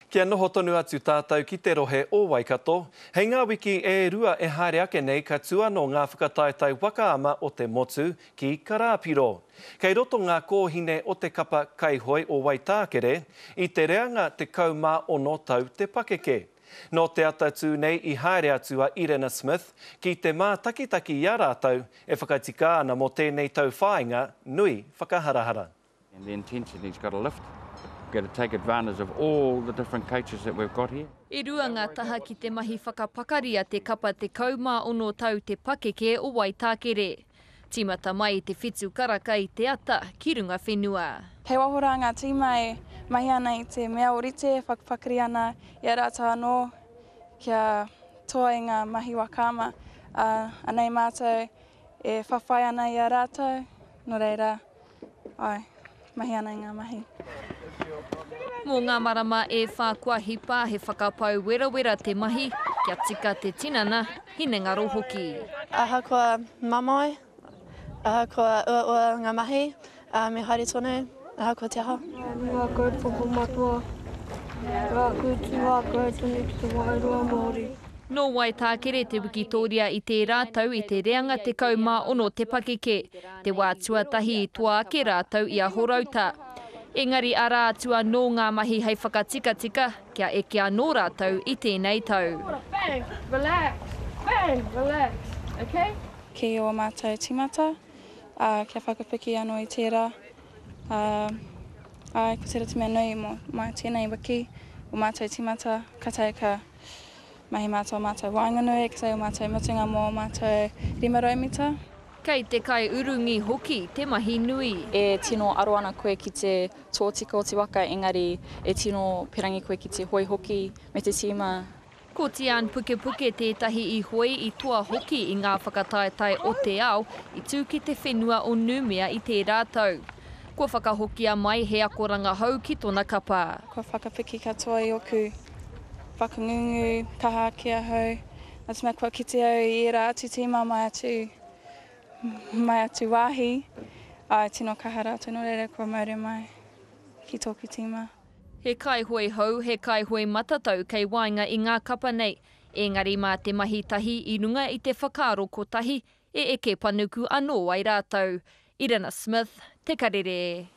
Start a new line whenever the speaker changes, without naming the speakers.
Kia noho tonu atu tātou ki te rohe o Waikato, hei ngā wiki e rua e haere ake nei ka tū anō ngā whakataetae waka ama o te motu ki Karāpiro. Kei roto ngā kōhine o te kapa kaihoe o Waitākere i te reanga 16 tau te pakeke. Nō te ata tū nei i haere atu a Irena Smith ki te mātakitaki i a rātou e whakatika ana mō tēnei tauwhāinga nui whakaharahara.
And the intensity's got to lift. We've got to take advantage of all the different coaches that we've got here.
E rua ngā taha ki te mahi whakapakari a te kapa 16 tau te pakeke o Waitākere. Tīmata mai i te whitu karaka i te ata ki runga whenua.
Kei waho rā ngā tīma e mahi ana i te mea ōrite e whakapakari ana i a rātou anō kia toa i ngā mahi waka ama, ā, anei mātou e whawhai ana i a rātou, nō reira, Āe, mahi ana i ngā mahi.
Mō ngā marama e whā kua hipa, he whakapau werawera te mahi, kia tika te tinana, hinengaro hoki.
Ahakoa mamae, ahakoa uaua ngā mahi, me haere tonu, ahakoa te aha.
Ngā kaupapa matua, ngā kūtu hākai tonu ki te wairua Māori.
Nō Waitākere te wikitōria i tērā tau i te reanga 16 te pakeke, te wā tuatahi i toa ake rātou i a Horouta. Engari arā atu anō ngā mahi hei whakatikatika kia eke anō rātou i tēnei tau.
Ki ō mātou tīmata, ā, kia whakapiki anō i tērā, ā, āe, ko tērā te mea nui mō mai tēnei wiki, ō mātou tīmata, ka taea ka Mahi mātou o mātou waenganui, ka tae o mātou mutunga mō ō mātou 500 mita.
Kei te kaiurungi hoki te mahi nui.
E tino aro ana koe ki te tōtika o te waka engari e tino perangi koe ki te hoe hoki me te tīma.
Ko Tiaan Pukepuke tētahi i hoe i toa hoki i ngā whakataetae o te ao i tū ki te whenua o Numea i tērā tau. Kua whakahokia mai he akoranga hou ki tona kapa.
Kua whakapiki katoa i oku whakangungu kaha ake ahau, nā te mea kua kite au i ērā atu tīma mai atu, mai atu wāhi, āe tino kaha rātou nō reira kua mauri mai ki tōku tīma.
He kaihoe hou, he kaihoe matatau kei waenga i ngā kapa nei, ēngari mā te mahi tahi i runga i te whakaaro kotahi e eke panuku anō ai rātou. Irina Smith, Te Karere.